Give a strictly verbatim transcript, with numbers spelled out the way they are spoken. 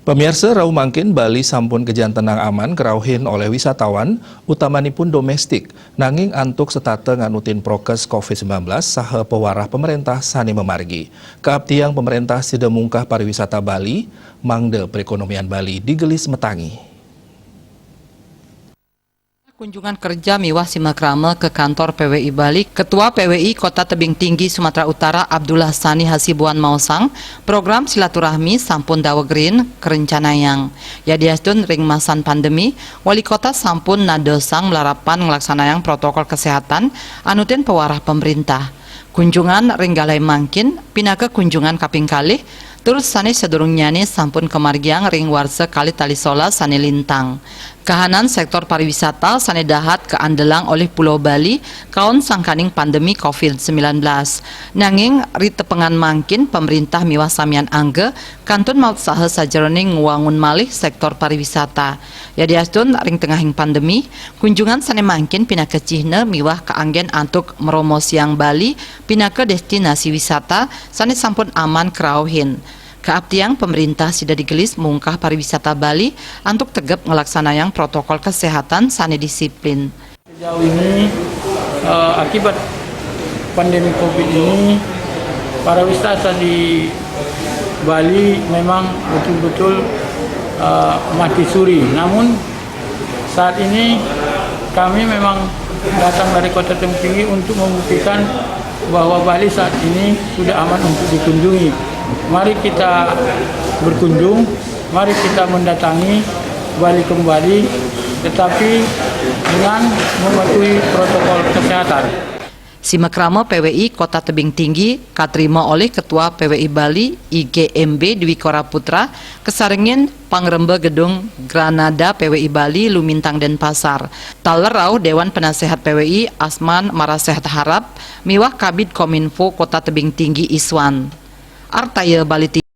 Pamiarsa, rauh mangkin Bali sampun kajantenang aman karauhin olih wisatawan, utamanipun domestik, nanging antuk setata nganutin prokes covid sembilan belas saha pewarah pemerintah sane mamargi. Kaaptiang pemerintah sida mungkah pariwisata Bali, mangda perekonomian Bali digelis matangi. Kunjungan kerja miwah simakrama ke kantor P W I Bali, Ketua P W I Kota Tebing Tinggi Sumatera Utara Abdullah Sani Hasibuan maosang, program silaturahmi sampun daweg rin karencanayang. Yadiastun ring masan pandemi, Wali Kota sampun nadosang malarapan nglaksanayang protokol kesehatan anutin pewarah pemerintah. Kunjungan ring galih mangkin pinaka kunjungan kaping kalih, tur sane sadurungnyane sampun kamargiang ring warsa kalih tali solas sane lintang. Kahanan sektor pariwisata sane dahat kaandelang olih Pulau Bali kaon sangkaning pandemi covid sembilan belas. Nanging ritepengan mangkin, pemerintah miwah samian angga kantun mautsaha sajeroning ngwangun malih sektor pariwisata. Yadiastun ring tengahing pandemi, kunjungan sane mangkin pinaka cihna miwah kaanggen antuk mromosiang Bali pinaka destinasi wisata sane sampun aman karauhin. Kaaptiang pemerintah sida digelis mungkah pariwisata Bali antuk tegep nglaksanayang protokol kesehatan sane disiplin. Sejauh ini, eh, akibat pandemi covid ini, pariwisata di Bali memang betul-betul, eh, mati suri. Namun, saat ini kami memang datang dari Kota Tebing Tinggi untuk membuktikan bahwa Bali saat ini sudah aman untuk dikunjungi. Mari kita berkunjung, mari kita mendatangi Bali kembali, tetapi dengan mematuhi protokol kesehatan. Simakrama P W I Kota Tebing Tinggi katrima olih Ketua P W I Bali, I G M B Dwi Kora Putra, kasarengin pangremba Gedung Granada P W I Bali Lumintang Denpasar. Taler rauh Dewan Penasehat P W I Asman Marasehat Harap miwah Kabid Kominfo Kota Tebing Tinggi Iswan. Artaya Bali T V.